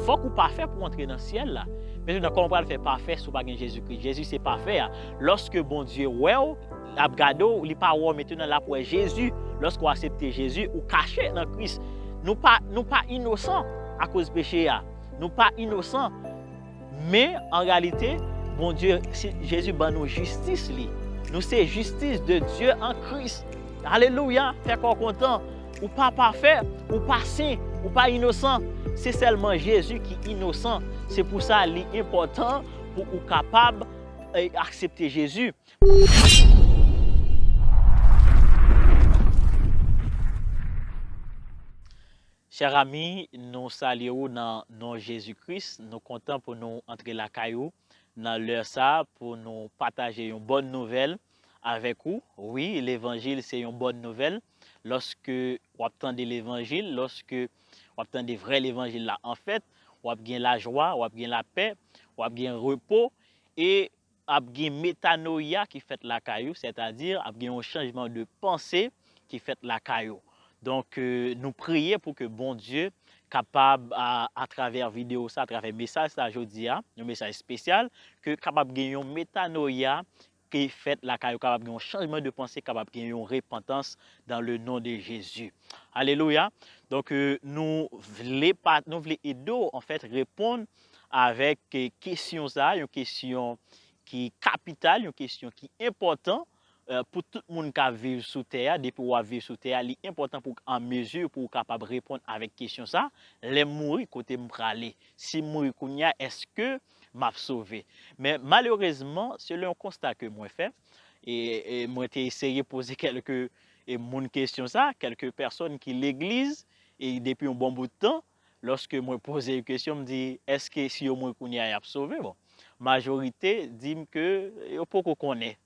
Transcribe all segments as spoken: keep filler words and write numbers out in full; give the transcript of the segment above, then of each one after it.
Fòk ou pafè pou w antre nan syèl la. Mentnan, kòman w pral fè pafè si w pa gen Jezi Kris? Jezi se pafè a. Lòske Bondye wè w, l ap gade w, li pa wè w mentnan, l ap wè Jezi. Lòske w aksepte Jezi, ou kache nan Kris. Nou pa, nou pa inosan akoz peche a. Nou pa inosan. Men, an reyalite, Bondye, si Jezi ban nou jistis li. Nou se jistis de Dye an Kris. Alelouya, fè kò w kontan. Ou pa pafè, ou pa sen, ou pa inosan. Se sèlman Jezi ki inosan. Se pou sa li enpòtan pou ou kapab, eh, aksepte Jezi. Chè ami, nou salye w nan non Jezi Kris. Nou kontan pou nou antre lakay ou nan lè sa a pou nou pataje yon bòn nouvèl avèk ou. Wi, levanjil se yon bòn nouvèl. Lòske w ap tande levanjil, lòske w ap tande vrè levanjil la, anfèt, w ap gen lajwa, w ap gen lapè, w ap gen repo, e ap gen metanoya ki fèt lakay ou, sètadi ap gen yon chanjman de panse ki fèt lakay ou. Donk, euh, nou priye pou ke Bondye kapab, a, atravè videyo sa, atravè mesaj sa jodi a, yon mesaj espesyal, ke kapab gen yon metanoya ki fèt lakay ou, kapab gen yon chanjman de panse, kapab gen yon repantans dans le nom de Jésus. Alelouya. Donk, euh, nou vle pa, nou vle ede w, anfèt, reponn avèk, eh, kesyon sa, yon kesyon ki kapital, yon kesyon ki enpòtan, eh, pou tout moun k ap viv sou tè a. Depi w ap viv sou tè a, li enpòtan pou w an mezi pou w kapab reponn avèk kesyon sa, lè m mouri, kote m prale? Si m mouri kounye a, èske m ap sove? Men malerezman, selon yon konsta ke mwen fè, e, e mwen te eseye poze kèlke, e, moun kesyon sa, kèlke pèsòn ki legliz, e depi yon bon bout tan, lòske mwen poze yo kesyon, m di, èske si yo mouri kounye a, y ap sove? Bon, majorite di m ke yo poko konnen.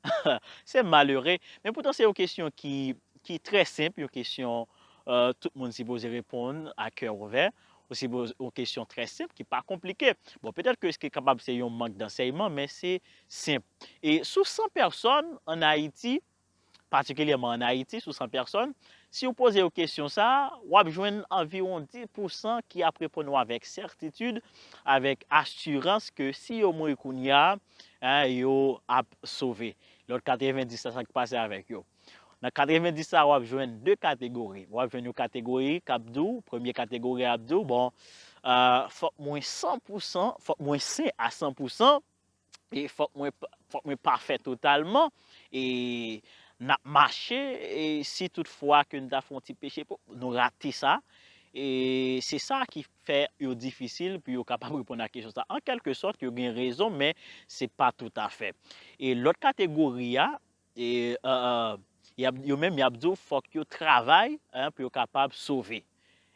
Se malere, men poutan se yon kesyon ki, ki trè senp, yon kesyon, euh, tout moun sipoze reponn a kè ouvè. Ou sipoze, yon kesyon trè senp ki pa konplike. Bon, petèt ke se kapab se yon mank dansèyman, men se senp. E sou san pèsòn ann Ayiti, patikilyèman ann Ayiti, sou san pèsòn, si w poze yo kesyon sa a, w ap jwenn anviwon dis pousan ki ap reponn ou avèk sètitid, avèk asirans ke si yo mouri kounye a, en, yo ap sove. Lòt katrevendis la, sa k pase avèk yo? Nan katrevendis la, w ap jwenn de kategori. W ap jwenn yon kategori k ap di w, premye kategori a ap di w, bon, euh, fòk mwen san pousan, fòk mwen sen a san pousan, e fòk mwen, fòk mwen pafè totalman, e n ap mache, e si toutfwa ke n ta fè yon ti peche, pou nou rate sa, e se sa ki fè yo difisil pou yo kapab reponn a kesyon sa. An kèlke sòt, yo gen rezon, men se pa toutafè. E lòt kategori a, e, euh, euh, y ap, yo menm, y ap di w fòk yo travay, en, pou yo kapab sove.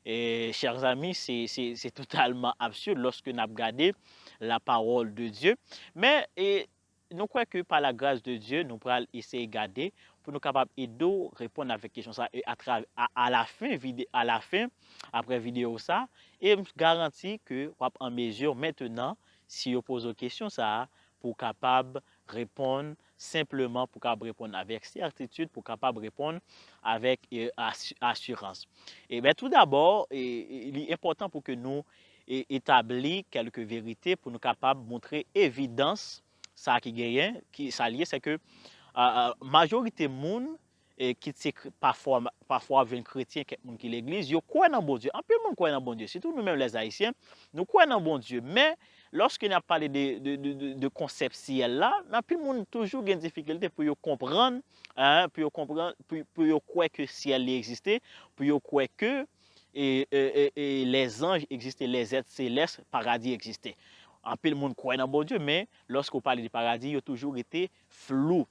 E, chè zami, se, se, se totalman absid lòske n ap gade la parole de Dieu. Men, e, nou kwè ke pa la grâce de Dieu, nou pral eseye gade pou nou kapab ede w reponn avèk kesyon sa. E atrav-, a, a la fen vide-, a la fen, apre videyo sa, e m garanti ke w ap an mezi mentnan, si yo poze w kesyon sa a, pou w kapab reponn senpleman, pou w kapab reponn avèk sètitid, pou w kapab reponn avèk, e, asi-, asirans. E ben, tou dabò, e, e, li enpòtan pou ke nou, e, etabli kèlke verite pou nou kapab montre evidans sa ki genyen, ki sa l ye, se ke, a, a, majorite moun, e, kit se kre-, pafwa, pafwa w ap jwenn kretyen, kèk moun ki legliz, yo kwè nan Bondye. Anpil moun kwè nan Bondye, sitou nou menm lèzayisyen, nou kwè nan Bondye. Men, lòske n ap pale de, de, de, de, de konsèp syèl la, anpil moun toujou gen difikilte pou yo konprann, en, pou yo konprann, pou, pou yo kwè ke syèl li egziste, pou yo kwè ke, e, e, e, e lèzanj egziste, lèzèt selès, paradi egziste. Anpil moun kwè nan Bondye, men lòske w pale de paradi, yo toujou rete flou.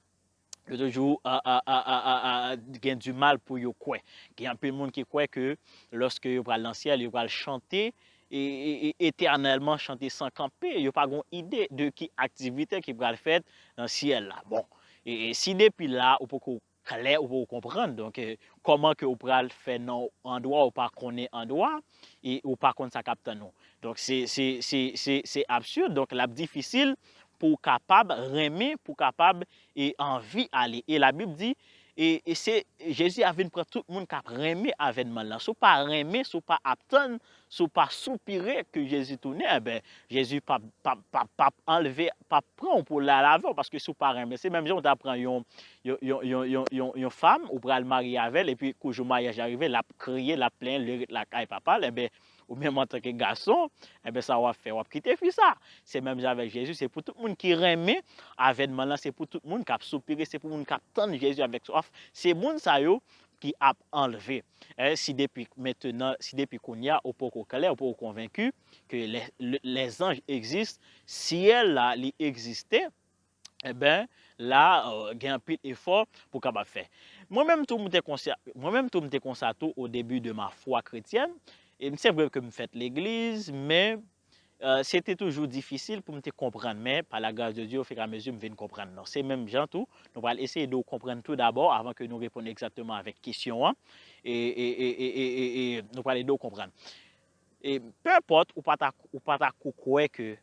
Yo toujou, a, a, gen di mal pou yo kwè. Gen anpil moun ki kwè ke lòske yo pral nan syèl, yo pral chante, e, e, e etènèlman chante san kanpe. Yo pa gen ide de ki aktivite ki pral fèt nan syèl la. Bon, e, e si depi la ou poko klè, ou poko konprann, donk, e, kòman ke ou pral fè nan andwa ou pa konnen andwa, e ou pa konn sa k ap tann ou? Donk, se, se, se, se, se absid. Donk, l ap difisil pou w kapab renmen, pou w kapab, e, anvi ale. E Labib di, E, e se, Jezi ap vin pran tout moun k ap renmen avènman l lan. Si w pa renmen, si w pa ap tann, si w pa soupire ke Jezi tounen, enben, Jezi p ap, p ap, p ap, p ap anlve, p ap pran w pou l al avè w, paske si w pa renmen, se menm jan w ta pran yon, yon, yon, yon, yon, yon, yon fanm, ou pral marye avè l, epi kou jou maryaj la rive, l ap kriye, l ap plenyen, l ret lakay papa l, enben, ou menm antanke gason, enben, sa w ap fè, w ap kite fi sa. Se menm jan avèk Jezi, se pou tout moun ki renmen avènman lan, se pou tout moun k ap soupire, se pou moun k ap tann Jezi avèk swaf, se moun sa yo ki ap anlve. E si depi mentenan, si depi kounye a ou poko klè, ou poko konvenki ke lè, lè, lèzanj egziste, syèl la li egziste, enben, la, euh, gen anpil efò pou kapab fè. Mwen menm tou, m te konsa, mwen menm tou, m te konsa tou o debi de ma fwa kretyèn, e m, se vre ke m fèt legliz, men, euh, se te toujou difisil pou m te konprann, men, pa la gras de Dye, ofiramezi, m vin konprann. Non, se menm jan tou, nou pral eseye de w konprann tou dabò, avan ke nou reponn egzakteman avèk kesyon an, e, e, e, e, e, e, e nou pral ede w konprann. E, pe enpòt, ou pa ta, ou pa ta ko kwè ke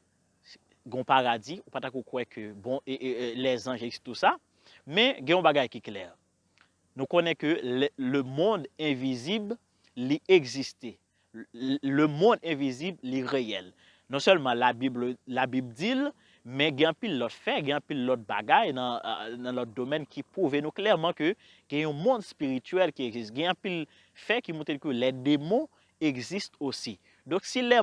gon paradi, ou pa ta ko kwè ke, bon, e, e, e, lèzanj, et tout sa, men gen yon bagay ki klè. Nou konnen ke le, le monde invisible, li egziste. Le, le monde invisible, li reyèl. Non sèlman Labib, Labib di l, men gen anpil lòt fè, gen anpil lòt bagay nan, euh, nan lòt domèn ki pwouve nou klèman ke gen yon mond espirityèl ki egziste. Gen anpil fè ki montre ke les démons existent aussi. Donk, si lè,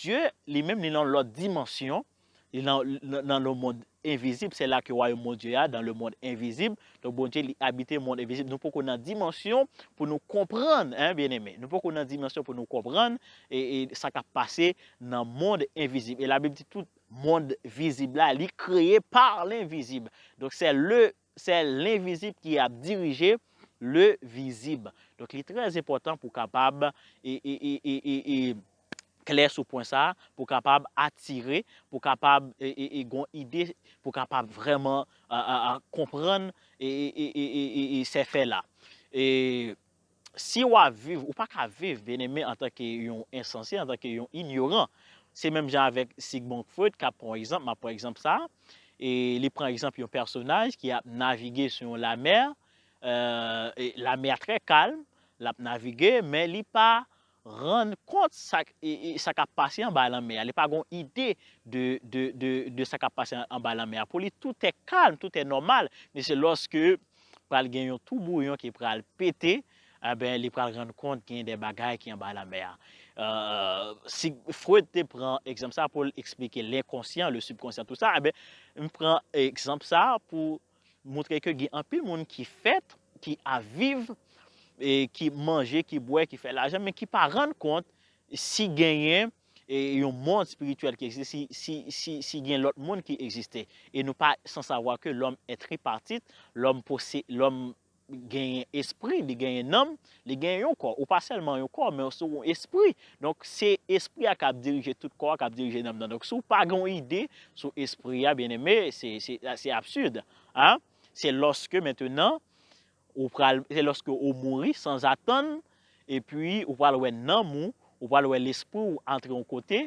Dye, li menm, li nan lòt dimansyon, li nan, nan, nan le monde invisible, c'est là que royaume Dieu a, dans le monde invisible. Donk, Bondye, li abite mond envizib. Nou poko nan dimansyon pou nou konprann, hein, bien-aimé. Nou poko nan dimansyon pou nou konprann e, e sa k ap pase nan mond envizib. E Labib di tout mond vizib la, li kreye par l'invisible. Donk, c'est le, c'est l'invisible qui a dirigé le visible. Donk, li trè enpòtan pou kapab e, e, e, e, e, e klè sou pwen sa a, pou kapab atire, pou kapab e, e, e, gon ide, pou kapab vrèman a, a, a, konprann e, e, e, e, e, e, e se fè la. E si w ap viv, ou pa ka viv, bien-aimé, antanke yon ensanse, antanke yon inyoran. Se menm jan avèk Sigmund Freud, k ap pran egzanp, m ap pran egzanp sa a, e li pran egzanp yon pèsonaj ki ap navige sou yon lamè, euh, e lamè a trè kalm, l ap navige, men li pa rann kont sa k, e, e, sa k ap pase anba lanmè a. Li pa gon ide de, de, de, de sa k ap pase an, anba lanmè a. Pou li, tout est calme, tout est normal. Men se lòske pral gen yon toubouyon ki pral pete, enben, li pral rann kont gen de bagay ki anba lanmè a. Euh, si Freud te pran egzanp sa pou l eksplike lenkonsyan, le subconscient, tout sa, enben, m pran egzanp sa pou montre ke gen anpil moun ki fèt, ki ap viv, e ki manje, ki bwè, ki fè lajan, men ki pa rann kont si genyen e yon mond espirityèl ki egziste, si, si, si, si gen lòt mond ki egziste. E nou pa san savwa ke lòm è tripatit, lòm pose, lòm genyen espri, li genyen nanm, li genyen yon kò. Ou pa sèlman yon kò, men ou se yon espri. Donk, se espri a k ap dirije tout kò a, k ap dirije nanm nan. Donk, si w pa gen yon ide sou espri a, bien-aimé, se, se, se absid. Hein? Se lòske, mentenan, ou pral, se lòske ou mouri sanzatann, epi ou pral wè nanm ou, ou pral wè lespri w antre yon kote,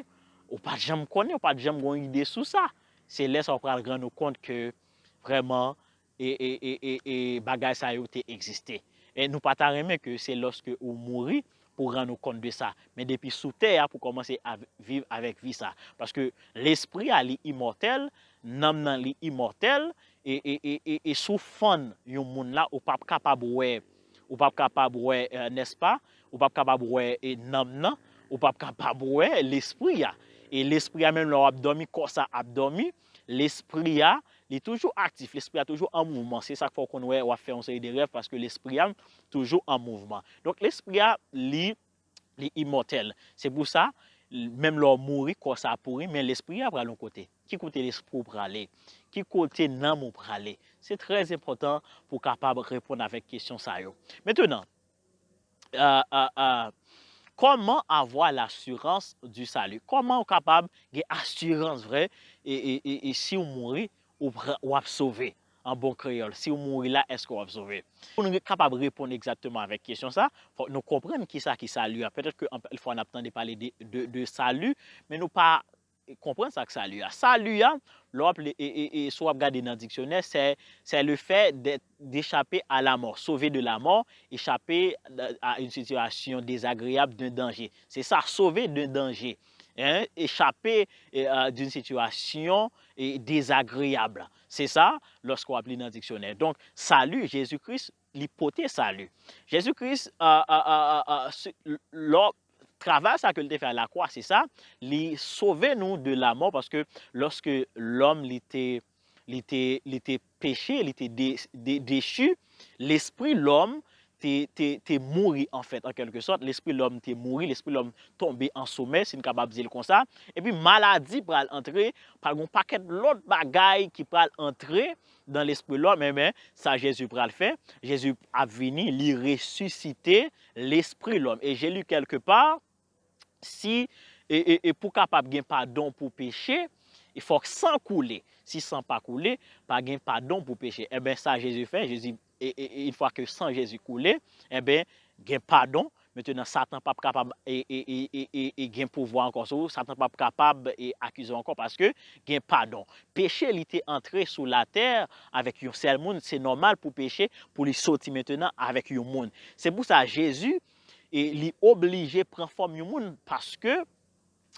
ou pa t janm konnen, ou pa t janm gen yon ide sou sa. Se lè sa w pral rann ou kont ke vrèman e, e, e, e, e bagay sa yo te egziste. E nou pa ta renmen ke se lòske ou mouri pou rann ou kont de sa. Men depi sou tè a pou kòmanse a viv avèk vi sa. Paske lespri a li imòtèl, nanm nan li imòtèl, e, e, e, e, e si w fann yon moun la, ou p ap kapab wè, ou p ap kapab wè, euh, nèspa, ou p ap kapab wè e nanm nan, ou p ap kapab wè lespri a. E lespri a menm lè w ap dòmi, kò sa ap dòmi, lespri a, li toujou aktif, lespri a toujou an mouvman. Se sa k fè w konn wè w ap fè yon seri de rèv, paske lespri a toujou an mouvman. Donk, lespri a, li, li imòtèl. Se pou sa, menm lè w mouri, kò sa ap pouri, men lespri a pral yon kote. Ki kote lespri w prale? Ki kote nanm ou prale? Se trè enpòtan pou w kapab reponn avèk kesyon sa yo. Mentenan, euh, euh, euh, comment avoir l'assurance du salut? Kòman ou kapab gen asirans vre e, e, e, e si w mouri, ou pra-, w ap sove? An bon kreyòl, si w mouri la, èske w ap sove? Pou nou kapab reponn egzakteman avèk kesyon sa, fòk nou konprann kisa ki sali a. Petèt ke anpil fwa n ap tande pale de, de, de sali, men nou pa konprann sa k sali a. Sali a, lè w ap li, e, e, e, si w ap gade nan diksyonè, c'est, c'est le fait d'être, d'échapper à la mort, sauver de la mort, échapper à une situation désagréable, d'un danger. C'est ça, sauver d'un danger. Hein? Échapper euh, d'une situation eh, désagréable. C'est ça, lorsque w ap li nan diksyonè. Donk, sali, Jezi Kris, li pote sali. Jezi Kris, euh, euh, euh, euh, euh, si- l- lò, travay sa ke l te fè a lakwa, se sa, li sove nou de la mò, paske lòske lòm li te, li te, li te peche, li te de, de, dechu, lespri lòm te, te, te mouri, anfèt, an kèlke sòt. Lespri lòm te mouri, lespri lòm tonbe an somèy, si n kapab di l konsa. Epi maladi pral antre, pral gen yon pakèt lòt bagay ki pral antre nan lespri lòm. Enben, sa Jezi pral fè, Jezi ap vini, li resisite lespri lòm. E je li kèlke pa, si e, e, e pou kapab gen padon pou peche, e fòk san koule. Si san pa koule, pa gen padon pou peche. Enben, sa Jezi fè, Jezi, e, e, e, yon fwa ke san Jezi koule, enben, gen padon. Mentenan, Satan p ap kapab e, e, e, e, e, e gen pouvwa ankò sou ou. Satan p ap kapab e, akize w ankò paske gen padon. Peche, li te antre sou latè avèk yon sèl moun. Se nòmal pou peche, pou li soti mentenan avèk yon moun. Se pou sa, Jezi, e, li oblije pran fòm yon moun paske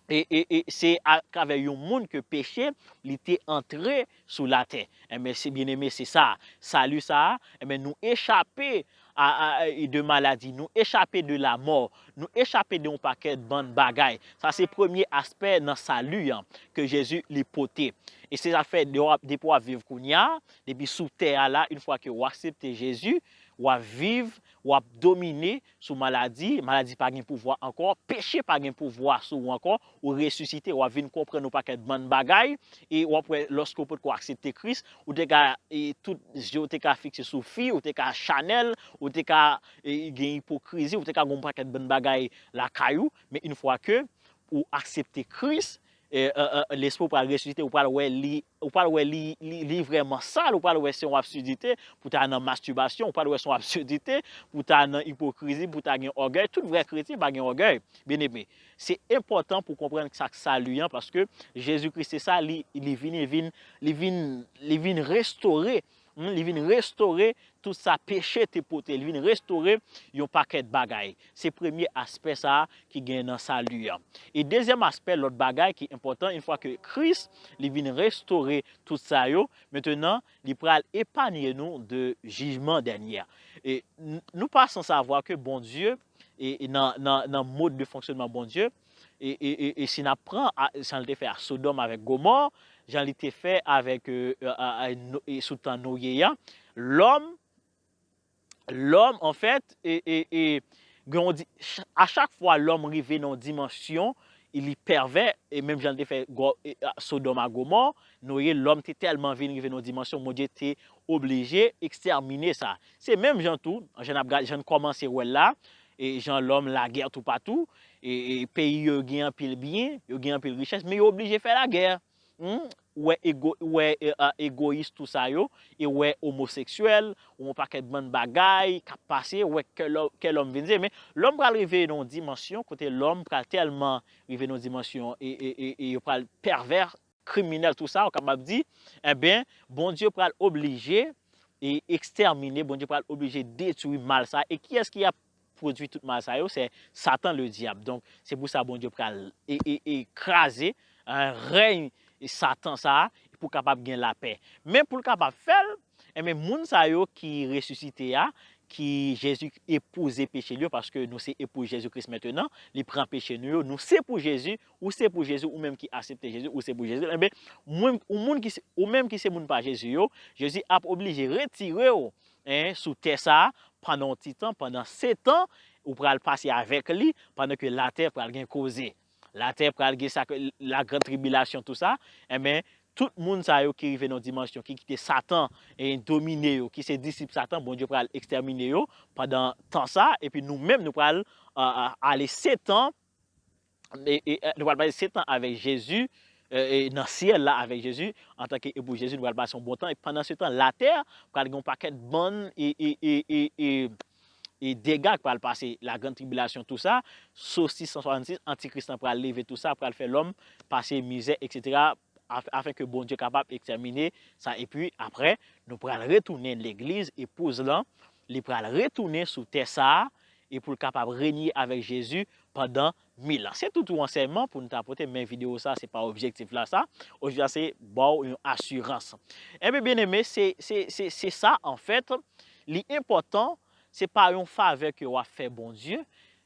e, e, e, se atravè yon moun ke peche li te antre sou latè. Enben, se byeneme, se sa. Sali sa a, enben, nou echape a, a, a, de maladi, nou echape de la mò, nou echape de yon pakèt bann bagay. Sa se premye aspè nan sali an ke Jezi li pote. E se sa fè de w ap, depi w ap viv kounye a, depi sou tè a la, yon fwa ke w aksepte Jezi, w ap viv, w ap domine sou maladi, maladi pa gen pouvwa ankò, peche pa gen pouvwa sou ou ankò, ou resisite, w ap vin konprann yon pakèt bann bagay, e w ap wè, lòske w potko aksepte Kris, ou te ka, e, tout je w te ka fikse sou fi, ou te ka chanèl, ou te ka, e, gen ipokrizi, ou te ka gen yon pakèt bann bagay lakay ou, men yon fwa ke ou aksepte Kris, e, e, e, lespri w pral resisite, ou pral wè li, ou pral wè li, li, li vrèman sal, ou pral wè se yon absidite pou ta nan mastibasyon, ou pral wè se yon absidite pou ta nan ipokrizi, pou ta gen ògèy. Tout vrè kretyen pa gen ògèy, byeneme. Se enpòtan pou konprann sa k sali an, paske Jezi Kris se sa, li, li vini, li vin, li vin, li vin restore, hmm, li vin restore tout sa peche te pote, li vin restore yon pakèt bagay. Se premye aspè sa a ki gen nan sali an. E dezyèm aspè, lòt bagay ki enpòtan, yon fwa ke Kris, li vin restore tout sa yo, mentenan, li pral epanye nou de jijman dènye a. E n-, nou pa san savwa ke Bondye, e, e nan, nan, nan mòd de fonksyonman Bondye, e, e, e, e si n ap pran, a, jan li te fè a Sodòm avèk Gomò, jan li te fè avèk, e, e, a, a, No-, e sou tan Noye a, lòm, lòm, anfèt, e, e, e, gen yon di-, ch-, a chak fwa lòm rive nan yon dimansyon, e li pèvè, e menm jan li te fè Gò-, e, a, Sodòm a Gomò, Noye, lòm te tèlman vin rive nan yon dimansyon, Bondye te oblije ekstèmine sa. Se menm jan tou, jan n ap gad, jan n kòmanse wè l la, e jan lòm lagè toupatou, e, e peyi yo gen anpil byen, yo gen anpil richès, men yo oblije fè lagè. Hmm? Ou wè ego-, ou wè, e, a, egoyis tou sa yo, e ou wè omoseksyèl, ou wè yon pakèt bann bagay k ap pase, ou wè kè lò-, kè lòm vin ze, men lòm pral rive nan yon dimansyon kote lòm pral tèlman rive nan yon dimansyon e, e, e, e yo pral pèvè, kriminèl, tou sa, ou kapab di, enben, Bondye pral oblije e ekstèmine, Bondye pral oblije detwi mal sa. E kiyès ki ap pwodui tout mal sa yo? Se Satan, le dyab. Donk, se pou sa Bondye pral e, e, e kraze, hein, rèy Satan sa a, pou kapab gen lapè. Men pou l kapab fè l, enben, moun sa yo ki resisite a, ki Jezi epouze peche l yo, paske nou se epou Jezi Kris mentenan, li pran peche nou yo, nou se pou Jezi, ou se pou Jezi, ou menm ki aksepte Jezi, ou se pou Jezi. Enben, moun, ou moun ki se, ou menm ki se moun pa Jezi yo, Jezi ap oblije retire w, en, sou tè sa a, pandan yon ti tan, pandan sèt an, ou pral pase avèk li, pandan ke latè pral gen koze. Latè pral gen sa ke la grande tribulation, tou sa, enben, tout moun sa yo ki rive nan dimansyon, ki kite Satan e domine yo, ki se disip Satan, Bondye pral ekstèmine yo pandan tan sa, epi nou menm, nou pral, a, a, ale sèt an, e, e, e, nou pral pase sèt an avèk Jezi, e, e, nan syèl la avèk Jezi, antanke epou Jezi, nou pral pase yon bon tan, e pandan se tan, latè pral gen yon pakèt bann, e, e, e, e, e, e dega k pral pase, la grande tribulation, tou sa, so sis san swasannsis, antikris lan pral leve, tou sa, pral fè lòm pase mizè, etsetera, af- afin ke Bondye kapab ekstèmine sa. Epi apre, nou pral retounen legliz, epouz lan, li pral retounen sou tè sa a, e pou l kapab renye avèk Jezi pandan mil an. Se tout yon ansèyman pou n ta pote, men videyo sa, se pa objektif la sa. Objektif la, se ba w yon asirans. Enben, byeneme, se, se, se, se sa, anfèt, li enpòtan, se pa yon favè ke w ap fè Bondye,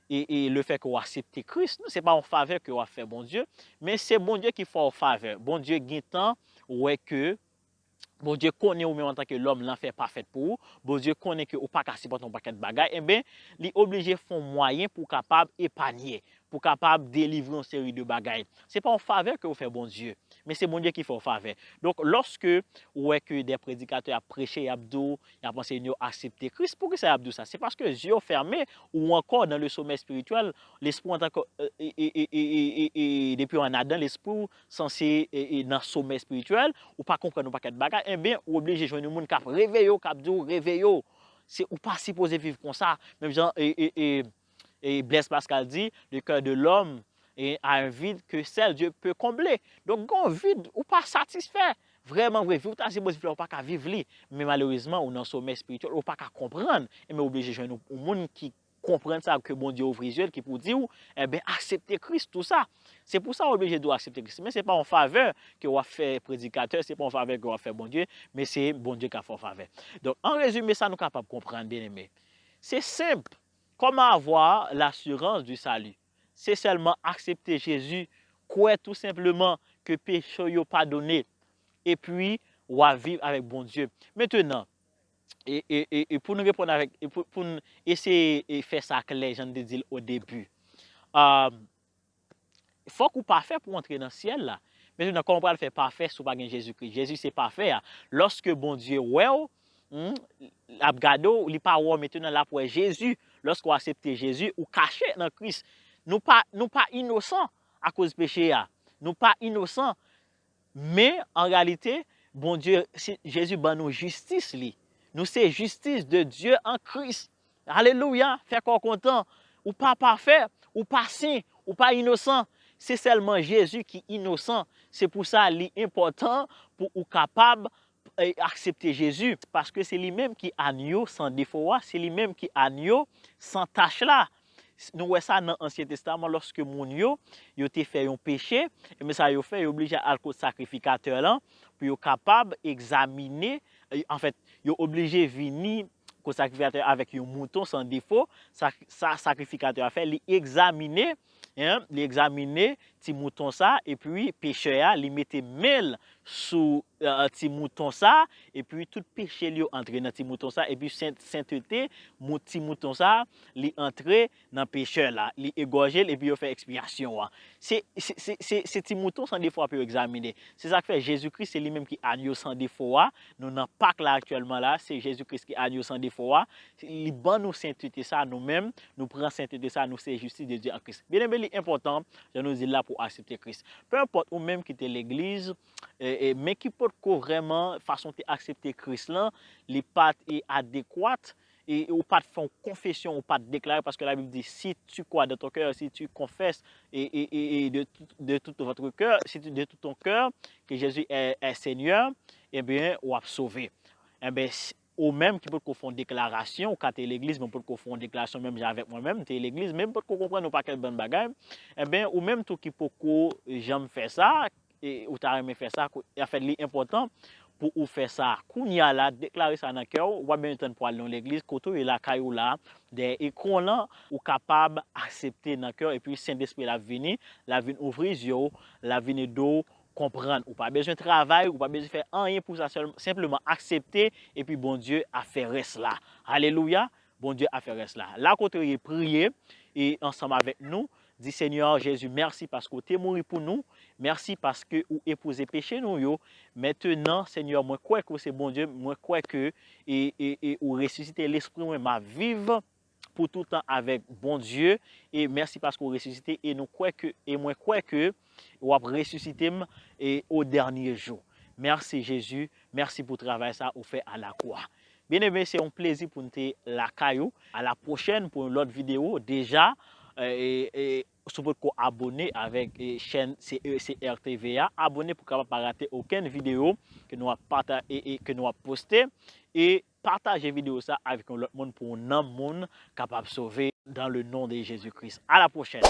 e, e le fè ke w aksepte Kris, non, se pa yon favè ke w ap fè Bondye, men se Bondye ki fè w favè. Bondye gentan wè ke Bondye konnen ou menm antanke lòm, lanfè pa fèt pou ou. Bondye konnen ke ou pa ka sipòte yon pakèt bagay. Enben, li oblije fè yon mwayen pou w kapab epanye, pou w kapab delivre yon seri de bagay. Se pa yon favè ke w fè Bondye, men se Bondye ki fè w favè. Donk, lòske ou wè ke de predikatè ap preche, y ap di w, y ap anseye w aksepte Kris, poukisa y ap di w sa? Se paske zye w fèmen, ou ankò dans le sommeil spirituel, lespri w antanke, e, e, e, e, e, e, e, depi w annadan lespri w, sanse, e, e, nan somèy espirityèl, ou pa konprann yon pakèt bagay, enben, ou oblije jwenn yon moun k ap reveye w, k ap di w, "Reveye w." Se, ou pa sipoze viv konsa. Menm jan, e, e, e, e Blaise Pascal di, "Le cœur de l'homme est à un vide que seul Dieu peut combler." Donk, gen yon vid, ou pa satisfè. Vrèman vre, vi w ta sipoze viv la, ou pa ka viv li. Men malerezman, ou nan somèy espirityèl, ou pa ka konprann. Enben, ou oblije jwenn yon, yon moun ki konprann sa, ke Bondye ouvri zye l, ki pou di w, enben, aksepte Kris, tou sa. Se pou sa w oblije di w aksepte Kris. Men se pa yon favè ke w ap fè predikatè, se pa yon favè ke w ap fè Bondye, men se Bondye k ap fè w favè. Donk, an rezime, sa nou kapab konprann, byeneme. Se senp. Comment avoir l'assurance du salut? Se sèlman aksepte Jezi, kwè tou senpleman ke peche w yo padone, epi w a viv avèk Bondye. Mentenan, e, e, e, e pou n reponn avèk, e pou, pou n eseye e fè sa klè, jan n te di l o debi. Ah, fòk ou pafè pou w antre nan syèl la. Mentenan, kòman w pral fè pafè si w pa gen Jezi Kris? Jezi se pafè a. Lòske Bondye wè w, hmm, l ap gade w, li pa wè w mentenan, l ap wè Jezi. Lòske w aksepte Jezi, ou kache nan Kris. Nou pa, nou pa inosan akoz peche a. Nou pa inosan. Men, an reyalite, Bondye, si, Jezi ban nou jistis li. Nou se jistis de Dye an Kris. Alelouya! Fè kò w kontan. Ou pa pafè, ou pa sen, ou pa inosan. Se sèlman Jezi ki inosan. Se pou sa li enpòtan pou ou kapab, e, aksepte Jezi, paske se li menm ki anyo san defo a, se li menm ki anyo san tach la. Nou wè sa nan Ansyen Testaman, lòske moun yo, yo te fè yon peche, enben sa yo fè, yo oblije al kot sakrifikatè lan pou yo kapab egzamine, e, anfèt, yo oblije vini kot sakrifikatè avèk yon mouton san defo, sa, sa sakrifikatè a fè, li egzamine, en, li egzamine ti mouton sa, epi pechè a, li mete men l sou, e, ti mouton sa, epi tout peche l yo antre nan ti mouton sa, epi sen-, sentete mou-, ti mouton sa, li antre nan pechè la, li egòje l, epi yo fè ekspyasyon an. Se, se, se, se, se ti mouton san defo a pou yo egzamine. Se sa k fè Jezi Kris, se li menm ki anyo san defo a. Nou nan Pak la aktyèlman la, se Jezi Kris ki anyo san defo a. Li ban nou sentete sa, nou menm, nou pran sentete sa, nou se jistis de Dye an Kris. Byeneme, li enpòtan, jan nou di l la, pou aksepte Kris. Pe enpòt ou menm ki te legliz, e, e, men ki potko vrèman fason w te aksepte Kris lan, li pa t, e, adekwat, e, e ou pa t fè yon konfesyon, ou pa t deklare, paske Labib di, "Si tu crois dans ton cœur, si tu confesses, e, e, e, e de, tout- de tout votre cœur, si tu, de tout ton cœur, que Jésus est, est Seigneur, ebyen, w ap sove." Enben, s- ou menm ki potko fè yon deklarasyon, ou ka te legliz, men ou potko fè yon deklarasyon menm jan avèk mwen menm, m te legliz, men m potko konprann yon pakèt bann bagay, enben, ou menm tou ki poko janm fè sa, e ou ta renmen fè sa, kou- anfèt, li enpòtan pou ou fè sa. Kounye a la, deklare sa nan kè w, w ap bezwen tann pou al nan yon legliz, kote w ye lakay ou la, dèyè ekran lan, ou kapab aksepte nan kè w, epi Sentespri la vini, la vin ouvri zye w, la vin ede w konprann. Ou pa bezwen travay, ou pa bezwen fè anyen pou sa, sèl, senpleman aksepte, epi Bondye ap fè rès la. Alelouya! Bondye ap fè rès la. La kote w ye, priye, e ansanm avèk nou, di, "Senyè Jezi, mèsi paske w te mouri pou nou. Mèsi paske ou epouze peche nou yo. Mentenan, Senyè, mwen kwè ke w se Bondye. Mwen kwè ke, e, e, e ou resisite lespri mwen, m ap viv pou toutan avèk Bondye. E mèsi paske w resisite. E nou kwè ke, e mwen kwè ke w ap resisite m, e o dènye jou. Mèsi, Jezi. Mèsi pou travay sa ou fè a la kwa." Byeneme, se yon plezi pou n te lakay ou. A la pwochèn pou yon lòt videyo. Deja, e, e, si w potko abone avèk, e, chèn C E C R T V a, abone pou w kapab pa rate okenn videyo ke nou ap pata-, e, e ke nou ap poste. E pataje videyo sa avèk yon lòt moun pou yon nanm moun kapab sove dans le nom de Jésus-Christ. À la prochaine.